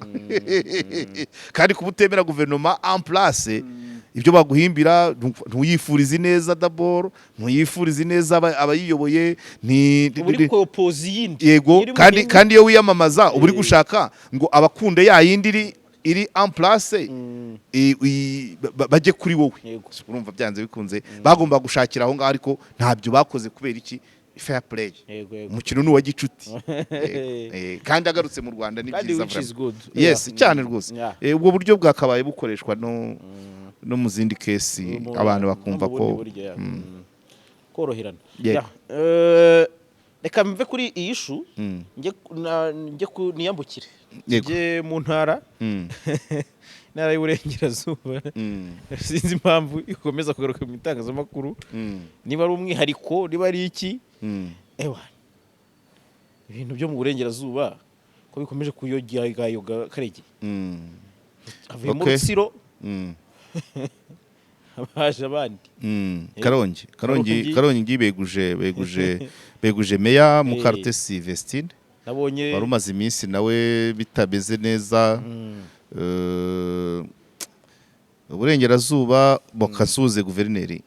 kandi kuba utemera guverinoma en place, ibyo baguhimbira, ntuyifuriza ineza d'abord, ntuyifuriza ineza abayiyoboye, Uba uri kopoza iyindi Yego. Iri mu Kandi yindi. Kandi iyo wiyamamaza uba uri gushaka ngo abakunde ya yindi iri en place bajye kuri wowe. Urumva byanze bikunze bagomba gushakira aho ngaho, ariko ntabyo bakoze. Kubera iki? Fair play. yego yego Umukino ni uwa gicuti. Yego. Kandi agarutse mu Rwanda ni Kandi byiza which is vraiment. good. Yes, cyane rwose. Ubwo buryo bwakabaye bukoreshwa no mu zindi case, abantu bakumva no mu ko bundi buryo, yeah. Koroherana. Yego. Yeah. Reka mve kuri iyi issue, njye niyambukire, njye mu ntara, intara y'Uburengerazuba. Sinzi impamvu ikomeza kugaruka mu itangazamakuru, niba ari umwihariko, niba ari iki. Ewa, ibintu byo mu burengerazuba ko bikomeje kuyogayoga, Karege? Havuyemo Rutsiro, haje abandi. Karongi, Karongi. Karongi. Karongi beguje meya Mukarutesi Vestine, Nabonye wari umaze iminsi nawe bitameze neza. Uburengerazuba bukasuhuze guverineri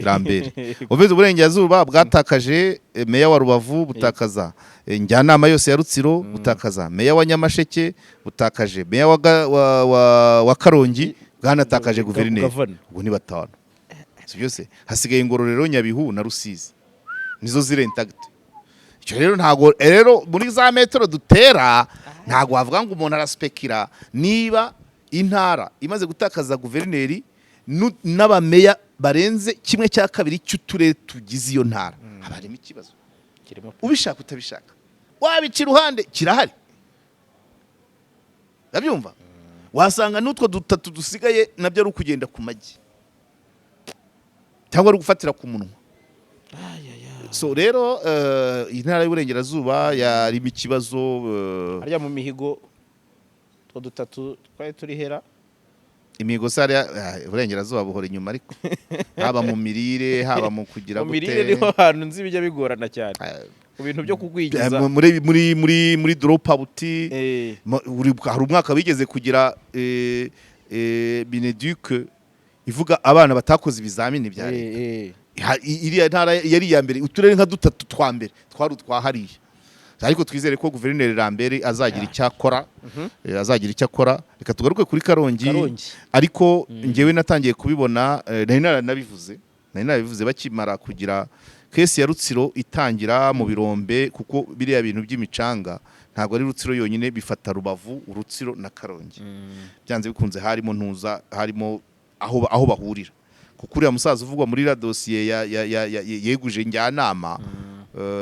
Lambert. Uvuze uburengerazuba bwatakaje meya wa Rubavu, butakaza njyanama yose ya Rutsiro, butakaza meya wa Nyamasheke, butakaje meya wa Karongi, bwanatakaje guverineri. Gavana. Ubwo ni batanu, si byose? Hasigaye Ngororero, Nyabihu na Rusizi, nizo ziri intact. Icyo rero ntago rero muri za metero dutera, ntago wavuga ngo umuntu araspekira niba intara imaze gutakaza guverineri n'abameya barenze 1/2 cy'uturere tugize iyo ntara, haba harimo ikibazo. Kirimo. Ubishaka utabishaka, wabica iruhande, kirahari, urabyumva? Wasanga n'utwo dutatu dusigaye nabyo ari ukugenda ku magi cyangwa ari ugufatira ku munwa. So rero intara y'Uburengerazuba yarimo ikibazo. Harya mu mihigo two dutatu twari turi hera? Imihigo se hariya, Uburengerazuba buhora inyuma, ariko haba mu mirire, haba mu kugira Mu mirire gute. niho hantu nzi bijya bigorana cyane mu bintu byo kugwingiza. Muri dropout. Hari umwaka bigeze kugira MINEDUC ivuga abana batakoze ibizamini bya leta. Iriya ntara yari iya mbere, uturere nka dutatu twa mbere twari utwa hariya, ariko twizere ko guverineri Lambert azagira icyo akora. Azagira icyo akora. Reka tugaruke kuri Karongi. Karongi. Ariko njyewe natangiye kubibona, nari narabivuze bakimara kugira case ya Rutsiro itangira mu birombe, kuko biriya bintu by'imicanga ntabwo ari Rutsiro yonyine, bifata Rubavu, Rutsiro na Karongi. Byanze bikunze harimo ntuza, harimo aho bahurira, kuko uriya musaza uvugwa muri iriya dosiye yeguje njyanama,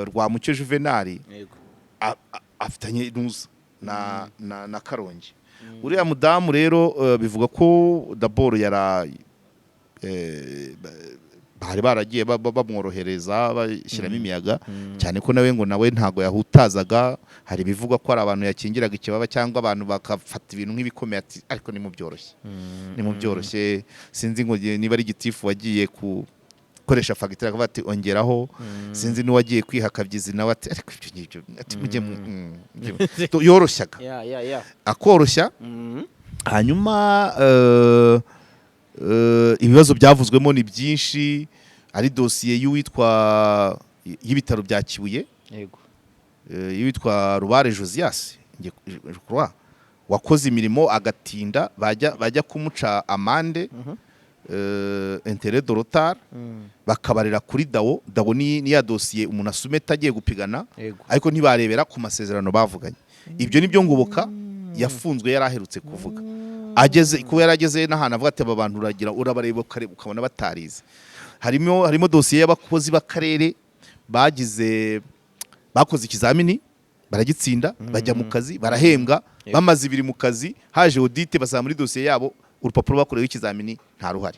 Rwamucyo Juvenal, afitanye ntuza na Karongi. Uriya mudamu rero, bivuga ko daboro yara bari baragiye bamworohereza, bashyiramo imiyaga cyane, ko nawe ngo nawe ntago yahutazaga. Hari ibivugwa ko hari abantu yakingiraga ikibaba, cyangwa abantu bakafata ibintu nk'ibikomeye, ati ariko nimubyoroshye, nimubyoroshye. Sinzi ngo niba ari gitifu wagiye gukoresha fagitire akavuga ati ongeraho, sinzi n'uwagiye kwiha akabyizi nawe ati ariko ibyo ngibyo, ati mujye yoroshyaga, ya ya ya akoroshya. Hanyuma ibibazo byavuzwemo ni byinshi, ari dosiye y'uwitwa y'ibitaro bya Kibuye, y'uwitwa Rubare Josias, je crois, wakoze imirimo agatinda, bajya kumuca amande, intérêt de retard, bakabarira kuri DAO. DAO ni ya dosiye umuntu asumeta agiye gupigana, ariko ntibarebera ku masezerano bavuganye. Ibyo nibyo Ngoboka yafunzwe yari aherutse kuvuga, ageze kuba yarageze n'ahantu avuga ati aba bantu uragira urabareba ukabona batarize. Harimo dosiye y'abakozi b'akarere bakoze ikizamini baragitsinda, bajya mu kazi, barahembwa. Bamaze 2 mu kazi, haje audit, basaba muri dosiye yabo urupapuro bakoreweho ikizamini, nta ruhari.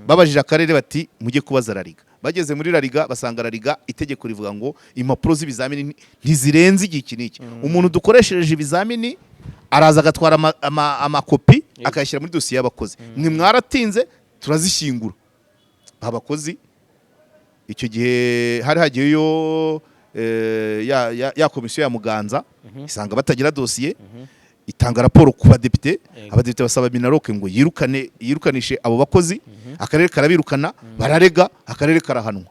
Babajije akarere bati mujye kubaza RALGA. Bageze muri RALGA, basanga RALGA itegeko rivuga ngo impapuro z'ibizamini ntizirenze igihe iki n'iki. Umuntu dukoreshereje ibizamini araza agatwara amakopi akayashyira muri dosiye y'abakozi, mwe mwaratinze, turazishyingura. Abakozi icyo gihe hari hagiyeyo ya komisiyo ya Muganza, isanga batagira dosiye, itanga raporo ku badepite. Abadepite basaba MINALOC ngo yirukane, yirukanishe abo bakozi. Akarere karabirukana, bararega, akarere karahanwa.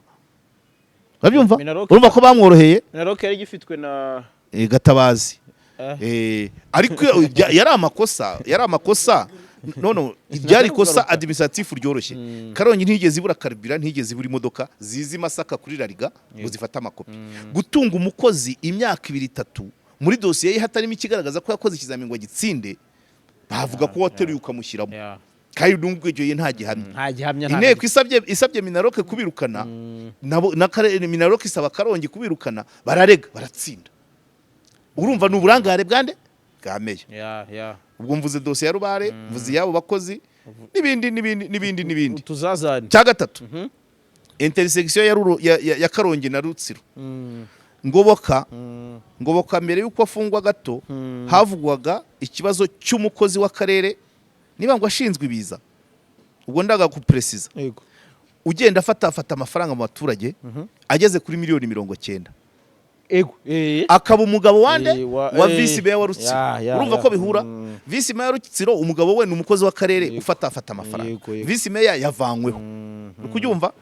Urabyumva? MINALOC- Urumva ko bamworoheye. MINALOC yari gifitwe na Gatabazi. Ariko yari amakosa, no ryari ikosa Kugaruka. administratif ryoroshye. Karongi ntiyigeze ibura karibira, ntiyigeze ibura imodoka zizi Masaka kuri RALGA ngo zifate amakopi. Gutunga umukozi imyaka 2, 3 muri dosiye ye hatarimo ikigaragaza ko yakoze ikizamini ngo agitsinde, bavuga ko wateruye ukamushyiramo, kandi n'ubwo icyo gihe nta gihamya. Nta gihamya, nta Inteko isabye MINALOC kubirukana, nabo MINALOC isaba Karongi kubirukana, bararega, baratsinda. Urumva ni uburangare bwande? Bwa meya. Ya ya Ubwo mvuze dosiye ya Rubare, mvuze iy'abo bakozi, n'ibindi n'ibindi n'ibindi n'ibindi. Utuzazane. Cya gatatu, intersection ya Karongi na Rutsiro. Ngoboka, Ngoboka mbere y'uko afungwa gato, havugwaga ikibazo cy'umukozi w'akarere, niba ngo ashinzwe ibiza, ubwo ndaga kupresiza, ugenda afata amafaranga mu baturage ageze kuri miliyoni 90, akaba umugabo wande? Wa visi meya wa Rutsiro. Urumva ko bihura? Visi meya wa Rutsiro, umugabo we ni umukozi w'akarere ufata amafaranga. Yego, yego. Visi meya yavanyweho, uri kubyumva?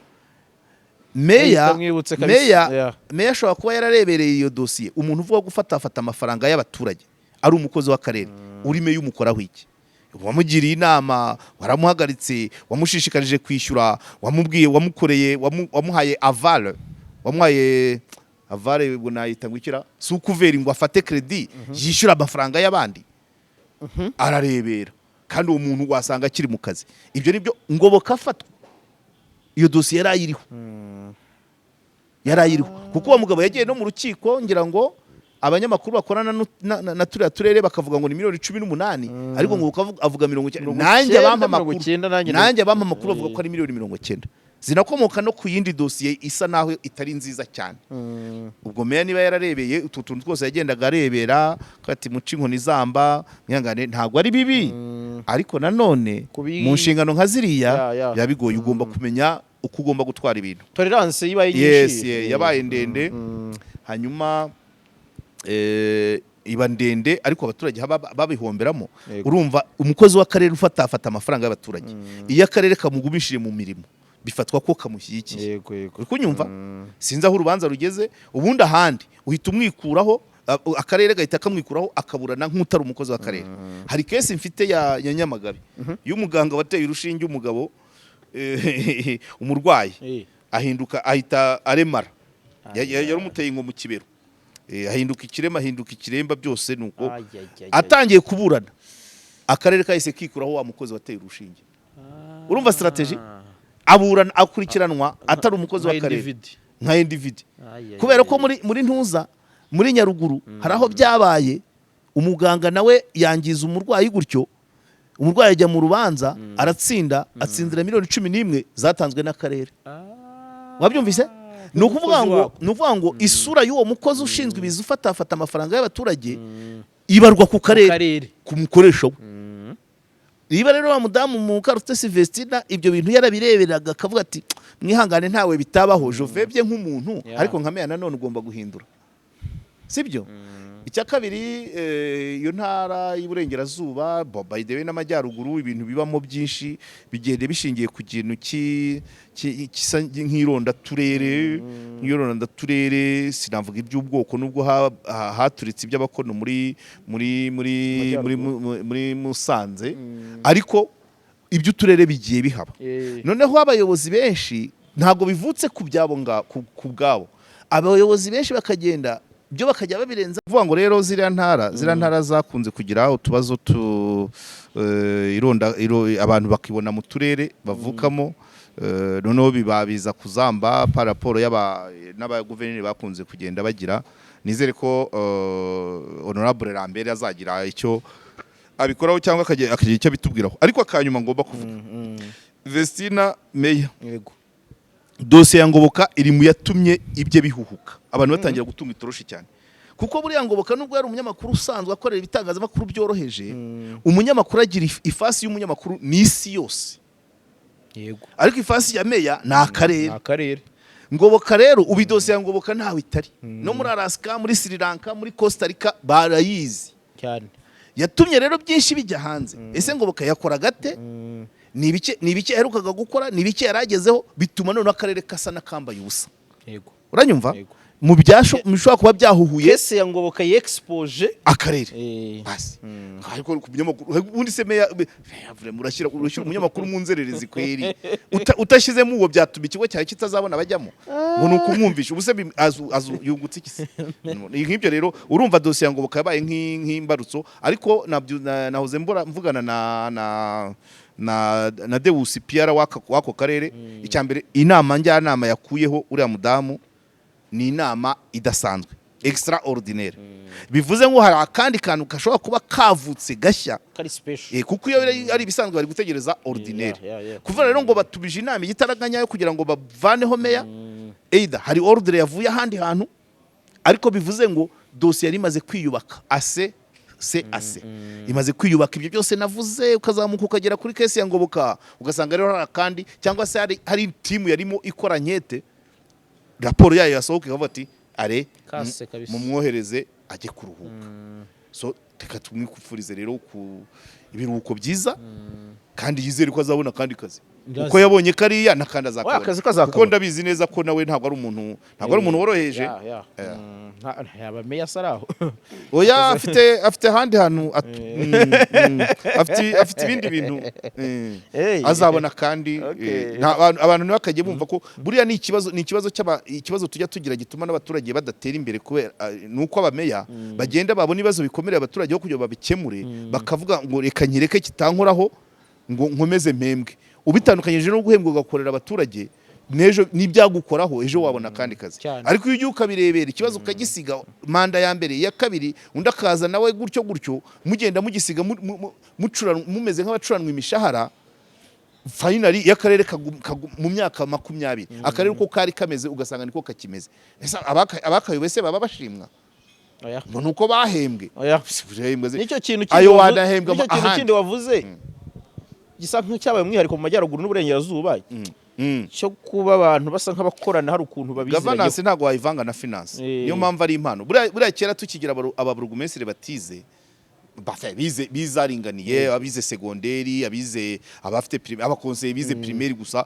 Meya Ndamwibutse kabisa. Meya meya ashobora kuba yararebereye iyo dosiye. Umuntu uvuga gufata amafaranga y'abaturage ari umukozi w'akarere, uri meya, umukoraho iki? Wamugiriye inama, waramuhagaritse, wamushishikarije kwishyura, wamubwiye, wamukoreye, wamuhaye aval, wamuhaye aval, ubwo nayita ngo ikira si ukuvera ngo afate crédit yishyura amafaranga y'abandi, ararebera. Kandi uwo muntu wasanga akiri mu kazi. Ibyo nibyo Ngoboka afatwa iyo dosiye yari ayiriho, yari ayiriho, kuko uwo mugabo yagiye no mu rukiko. Ngira ngo abanyamakuru bakorana na turiya turere bakavuga ngo ni miliyoni 18, ariko ngo avuga 90. Mirongo Nanjye icyenda, abampa mirongo amakuru icyenda, nanjye nanjye abampa amakuru bavuga ko ari miliyoni 90. Zinakomoka no ku yindi dosiye isa naho itari nziza cyane. Ubwo meya niba yararebeye utu tuntu twose yagendaga arebera, ati muca inkoni zamba, mwihangane, ntabwo ari bibi, ariko nanone mu nshingano nka ziriya biba bigoye. Ugomba kumenya uko ugomba gutwara ibintu. Tolerance ibaye nyinshi. Yes, yeah, yabaye ndende. Hanyuma iba ndende, ariko abaturage babihomberamo. Urumva umukozi w'akarere ufatafata amafaranga y'abaturage, iyo akarere kamugumishije mu mirimo bifatwa ko kamushyigikiye. yego yego Uri kunyumva? Sinzi aho urubanza rugeze. Ubundi ahandi uhita umwikuraho, akarere gahita kamwikuraho, akaburana nk'utari umukozi w'akarere. Hari case mfite ya Nyamagabe y'umuganga wateye urushinge umugabo, umurwayi ahinduka, ahita aremara. Yarumuteye ngo mu kibero. Ahinduka ikirema, ahinduka ikiremba, byose nuko. Ay, ay, ay, ay. Atangiye kuburana, akarere kahise kikuraho wa mukozi wateye urushinge. Urumva strategy? Aburana, akurikiranwa atari umukozi Nka w'akarere. individu. Nka individu. Ay, ay, Kubera ay, ko ay. muri ntuza, muri Nyaruguru hari aho byabaye, umuganga nawe yangiza umurwayi gutyo, umurwayi ajya mu rubanza aratsinda, atsindira miliyoni 11 zatanzwe n'akarere. Wabyumvise? Ni ukuvuga Umukozi ngo wako. ni ukuvuga ngo isura y'uwo mukozi ushinzwe ibiza ufatafata amafaranga y'abaturage ibarwa ku karere, karere, ku mukoresha we. Niba rero wa mudamu Mukarutesi Vestina ibyo bintu yarabireberaga akavuga ati mwihangane, ntawe bitabaho, jovebye nk'umuntu, ariko nka meya nanone ugomba guhindura, sibyo? Icya kabiri, iyo ntara y'Iburengerazuba, by the way, n'Amajyaruguru, ibintu bibamo byinshi bigenda bishingiye ku kintu gisa nk'irondaturere, nk'irondaturere. Sinavuga iby'ubwoko, nubwo haturitse iby'Abakono muri Musanze, ariko iby'uturere bigiye bihaba. Noneho abayobozi benshi ntabwo bivutse ku byabo ku bwabo, abayobozi benshi bakagenda byo bakajya babirenza. Kuvuga ngo rero ziriya ntara zakunze kugira utubazo tu ironda abantu bakibona mu turere bavukamo, noneho biba biza kuzamba par rapport n'abaguverineri bakunze kugenda bagira. Nizere ko honorable Lambert azagira icyo abikoraho cyangwa akagira icyo abitubwiraho. Ariko akanyuma ngomba kuvuga, Vestina Meya, dosiye ya Ngoboka iri mu yatumye ibye bihuhuka, abantu batangira gutunga itoroshi cyane, kuko buriya Ngoboka nubwo yari umunyamakuru usanzwe akorera ibitangazamakuru byoroheje, umunyamakuru agira ifasi y'umunyamakuru ni isi yose, ariko ifasi ya meya ni akarere. Ni akarere. Ngoboka rero, ubu idosiye ya Ngoboka ntawe itari, no muri Alaska, muri Sri Lanka, muri Costa Rica barayizi. Yatumye rero byinshi bijya hanze. Ese Ngoboka yakoraga ate? Ni ibiki yaherukaga gukora? Ni ibiki yari agezeho? Bituma noneho akarere kasa n'akambaye ubusa. Uranyumva? Yego. Mu byasho bishobora kuba byahuhuye Case ya Ngoboka yexpoje akarere basi. Ariko ku munyamakuru ubundi se meya, murashyira umunyamakuru mu nzererezi kweri? Utashyizemo uwo byatuma ikigo cyawe kitazabona abajyamo, ngo ni ukumwumvisha. Ubu se yungutse iki se? Ni nk'ibyo rero. Urumva dosiye ya Ngoboka yabaye nk'imbarutso. Ariko nahoze mbora mvugana na Deus Piara w'ako karere. Icya mbere, inama njyanama yakuyeho uriya mudamu ni inama idasanzwe, extraordinaire, bivuze ngo hari akandi kantu gashobora kuba kavutse gashya. Kari special. Kuko iyo ari ibisanzwe bari gutegereza ordinaire. Kuvuga rero ngo batubije inama igitaraganya yo kugira ngo bavaneho meya, either hari ordre yavuye ahandi hantu, ariko bivuze ngo dosiye yari imaze kwiyubaka ase se ase imaze kwiyubaka, ibyo byose navuze, ukazamuka ukagera kuri case ya Ngoboka, ugasanga rero hari akandi, cyangwa se hari team yarimo ikora enquête, raporo yayo yasohoka ikavuga ati are Kase kabisa. mumwohereze ajye kuruhuka. So reka tumwifurize rero ku ibiruhuko byiza, kandi yizere ko azabona akandi kazi. Ndazi. Uko yabonye kariya n'akandi azakabona. Oya, akazi kazakabona. Kuko ndabizi neza ko nawe ntabwo ari umuntu woroheje. Ya. Yaba meya se ari aho? Oya, afite ahandi hantu afite ibindi bintu. Hey. Azabona kandi. Abantu ntibakajye bumva ko buriya ni ikibazo cy'aba, ikibazo tujya tugira gituma n'abaturage badatera imbere, kubera ni uko abameya bagenda babona ibibazo bikomereye abaturage, aho kugira ngo babikemure bakavuga ngo reka nkireke kitankoraho, ngo nkomeze mpembwe. Ubitandukanyije no guhembwa ugakorera abaturage, n'ejo n'ibyagukoraho ejo wabona akandi kazi. Ariko iyo ugiye ukabirebera ikibazo, ukagisiga manda ya mbere, iya kabiri, undi akaza nawe gutyo gutyo, mugenda mugisiga, mumeze nk'abacuranwa imishahara. Finally, iyo akarere mu myaka 20 akarere uko kari kameze ugasanga niko kakimeze. Ese abakayoboye se baba bashimwa Oya. ngo ni uko bahembwe? Oya. Bahembwe Nicyo kintu kindi Ayo wanahembwa nicyo kintu ahandi. kindi wavuze gisa nk'icyabaye umwihariko mu majyaruguru n'uburengerazuba, cyo kuba abantu basa nk'abakorana, hari ukuntu babiziranyeho. Governance ntabwo wayivanga na finance. Niyo mpamvu ari impano. Buriya kera tukigira ababurugumesire batize, bize bizaringaniye, abize segonderi, abize, abafite abakonseye bize primaire gusa,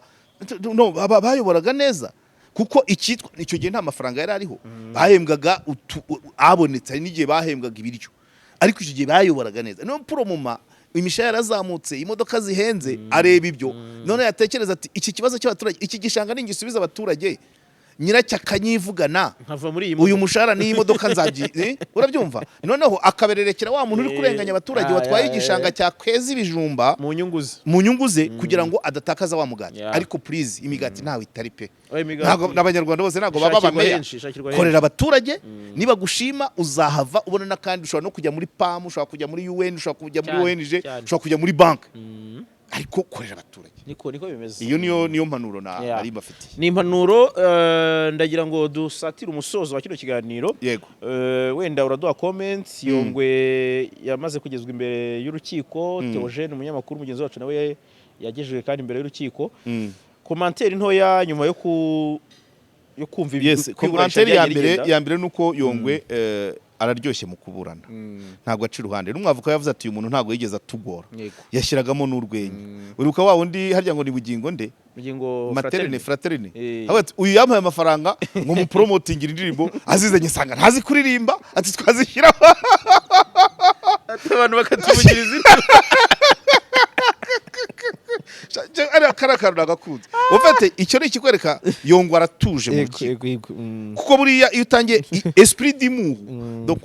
no bayoboraga neza, kuko icyitwa icyo gihe nta mafaranga yari ariho. Bahembwaga abonetse, hari n'igihe bahembwaga ibiryo, ariko icyo gihe bayoboraga neza. Niyo puromoma imishahara yarazamutse, imodoka zihenze, areba ibyo, none yatekereza ati: "Iki kibazo cy'abaturage, iki gishanga ningisubiza abaturage, nyiracyo akanyivugana, Nkava muri iyi uyu mushahara n'iyi modoka nzabyi." Urabyumva? Noneho akabererekera wa muntu uri kurenganya abaturage, watwaye igishanga cyakweza ibijumba mu nyungu ze. Mu nyungu ze, kugira ngo adatakaza wa mugati. Ariko please, imigati ntawe itari pe. Oya, imigati. Ntabwo n'abanyarwanda bose ntabwo baba Ishakirwa bameya. henshi, ishakirwa henshi. Korera abaturage, niba gushima uzahava ubona n'akandi. Ushobora no kujya muri PAM, ushobora kujya muri UN, ushobora kujya muri ONG, ushobora kujya muri banki, ariko korera abaturage. Niko bimeze. Iyo niyo mpanuro na nari mbafitiye. Ni impanuro. Ndagira ngo dusatire umusozo wa kino kiganiro. Yego. Wenda uraduha comment. Yongwe yamaze kugezwa imbere y'urukiko. Theogene, umunyamakuru mugenzi wacu, nawe yagejejwe kandi imbere y'urukiko. Commentaire ntoya nyuma yo kumva ibi Yes, kwiburanisha commentaire ya ryagiye mbere, rigenda. ya mbere nuko Yongwe araryoshye mu kuburana, ntabwo aca iruhande. N'umwavoka yavuze ati: "Uyu muntu ntabwo yigeze atugora." Yashyiragamo n'urwenya. Uribuka wa wundi harya ngo ni Bugingo nde? Bugingo. Materine, Fraterine. Avuga ati: "Uyu yampaye amafaranga ngo mupromotingire indirimbo, azizanye nsanga ntazi kuririmba." Ati: "Twazishyiraho." Abantu bakatuvugiriza induru. Ariya kariya kantu nagakunze. Ufite icyo ni ikikwereka Yongwe aratuje mu rukiko. Yego yego. Kuko buriya iyo utangiye esprit d'humour, donc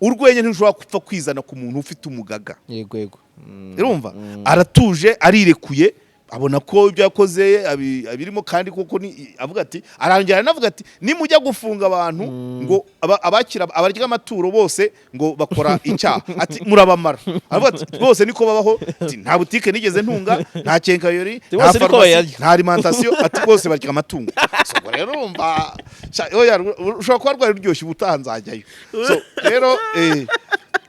urwenya ntirushobora gupfa kwizana ku muntu ufite umugaga. yego yego Urumva aratuje, arirekuye, abona ko ibyo yakoze abirimo, kandi koko ni avuga ati, arangira anavuga ati: "Nimujya gufunga abantu ngo abakira abarya amaturo bose ngo bakora icyaha," ati: "Murabamara." Avuga ati: "Bose niko babaho," ati: "Nta butike nigeze ntunga, nta quincaillerie, nta Bose niko farumasi, bayarya. nta alimentation," ati: "Bose barya amatungo." So, ubwo rero urumva oya, ushobora kuba rwari ruryoshye, ubutaha nzajyayo. So rero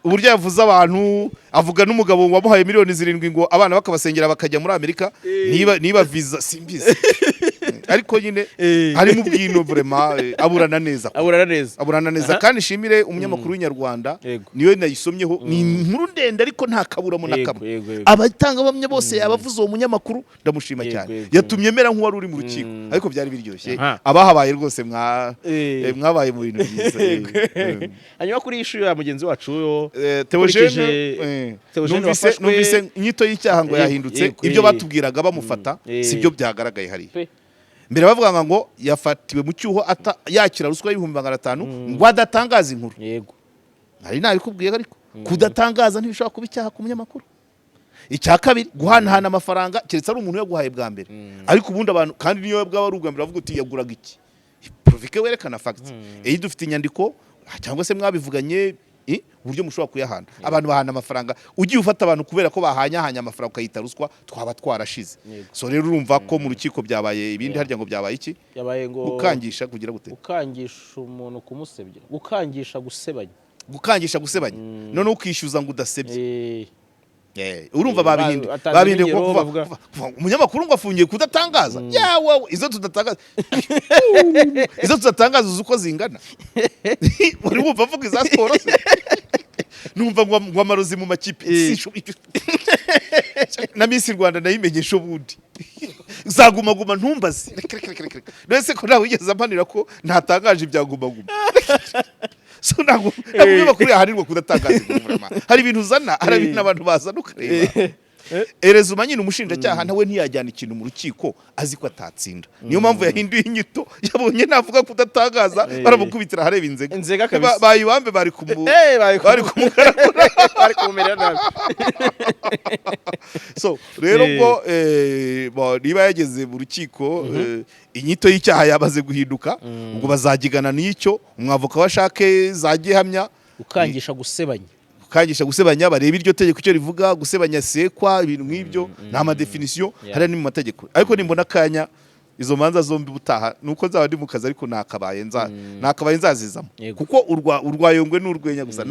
uburyo yavuze abantu, avuga n'umugabo wamuhaye miliyoni 7 ngo abana bakabasengera bakajya muri Amerika, niba visa simbizi, ariko nyine harimo ubwino, vraiment aburana neza. Aburana neza. Aburana neza. Kandi nshimire umunyamakuru w'Inyarwanda, niwe nayisomyeho. Ni inkuru ndende ariko nta kaburamo na kamwe. yego, yego. Abatangabuhamya bose yabavuze. Uwo munyamakuru ndamushima cyane, yatumye mera nk'uwari uri mu rukiko, ariko byari biryoshye. Abahabaye rwose mwabaye mu bintu byiza. Hanyuma kuri issue ya mugenzi wacu yo Theogene, Theogene numvise wafashwe- numvise inyito y'icyaha ngo yahindutse. Ibyo batubwiraga bamufata si byo byagaragaye hariya. Mbere bavugaga ngo yafatiwe mu cyuho yakira ruswa y'ibihumbi 500 ngo adatangaza inkuru. Nari nabikubwiye, ariko kudatangaza ntibishobora kuba icyaha ku munyamakuru. Icya kabiri, guhanahana amafaranga, keretse ari umuntu yaguhaye bwa mbere, ariko ubundi abantu, kandi niyo bwaba ari ubwa mbere, bavuga uti: "Yaguraga iki?" Provike, werekana facts. Iyo dufite inyandiko cyangwa se mwabivuganye, uburyo mushobora kuyahana. Abantu bahana amafaranga, ugiye ufata abantu kubera ko bahanyahanya amafaranga ukayita ruswa, twaba twarashize. So rero urumva ko mu rukiko byabaye ibindi. Harya ngo byabaye iki? Yabaye ngo Gukangisha kugira gute? Gukangisha umuntu kumusebya, gukangisha gusebanya. Gukangisha gusebanya, noneho ukishyuza ngo udasebye. Urumva babihinduye. Batanze Babihinduye n'ingero, kuva umunyamakuru ngo afungiye kudatangaza. Yawe, izo tudatangaza uzi uko zingana? Wari wumva avuga iza siporo se? Numva ngo amarozi mu makipe. Na Miss Rwanda nayimenyesha ubundi zagumaguma, ntumbaze. Reka, reka, reka, reka. None se ko ntawe wigeze ampanira ko ntatangaje ibya gumaguma? So ntabwo umunyamakuru yahanirwa kudatangaza inkuru, vraiment. Hari ibintu uzana, hari ibintu abantu bazana ukareba. Erezuma nyine umushinjacyaha nawe ntiyajyana ikintu mu rukiko azi ko atatsinda. Niyo mpamvu yahinduye inyito, yabonye navuga kudatangaza baramukubitira ahareba inzega. Inzega kabisa. Bayibambe bari kumu Bari bari kumugaragura. Bari kumumerera nabi. So rero ubwo niba yageze mu rukiko, inyito y'icyaha yamaze guhinduka, ubwo bazagigana n'icyo umwavoka washake za gihamya. Gukangisha gusebanya. Gukangisha gusebanya, barebe iryo tegeko icyo rivuga, gusebanya sekwa, ibintu nk'ibyo ni ama définition hariya ni mu mategeko. Ariko nimbona akanya, izo manza zombi ubutaha nuko nzaba ndi mu kazi, ariko nakabaye nzazizamo, kuko urwa Yongwe ni urwenya gusa.